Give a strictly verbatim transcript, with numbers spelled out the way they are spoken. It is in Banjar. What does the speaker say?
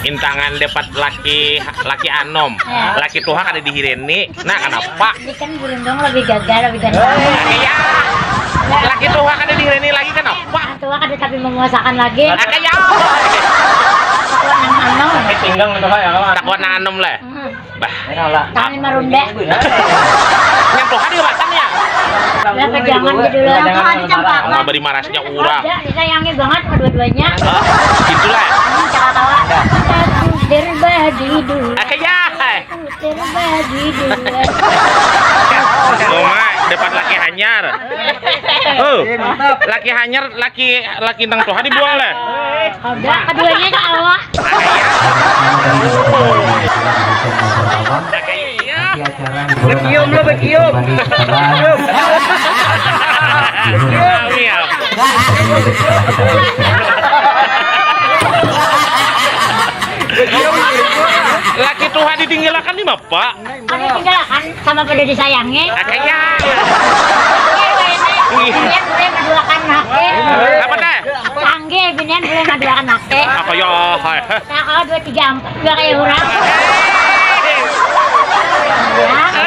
Intangan dapat laki, laki anom. Ya. Laki tuha kada dihireni. Nah, kenapa? Ini kan beruntung lebih gagah, lebih ganteng. Iya. Laki tuha kada dihireni lagi, kenapa? Tua kada tapi memuasakan lagi. Nah, kaya Tua nang anom. Pinggang itu kayak apa? Takwa nang anom lah. Hmm. Bah. Enak lah. Tangan marunda. Yang tuha di batang ya. Lah pajangan judul orang tuh ada campak. Mau beri marasnya urah. Ada disayangi banget kedua-duanya. Itulah. Hmm, cara tawa. Aku terbagi dua. Ah, kaya. Terbagi dua. Cuma dapat laki hanyar. Oh, laki hanyar, laki laki nang tuha dibuang lah. Ada keduanya tawa. Bercium lo, bercium. Kami ya. Laki tuha ditinggalkan di apa? Kami tinggalkan sama pada disayangi. Kaya. Binian boleh maduakan laki. Apa teh? Tanggih binian boleh maduakan laki. Apa ya? Hai. Nah kalau dua tiga empat juga kayak orang. Ya.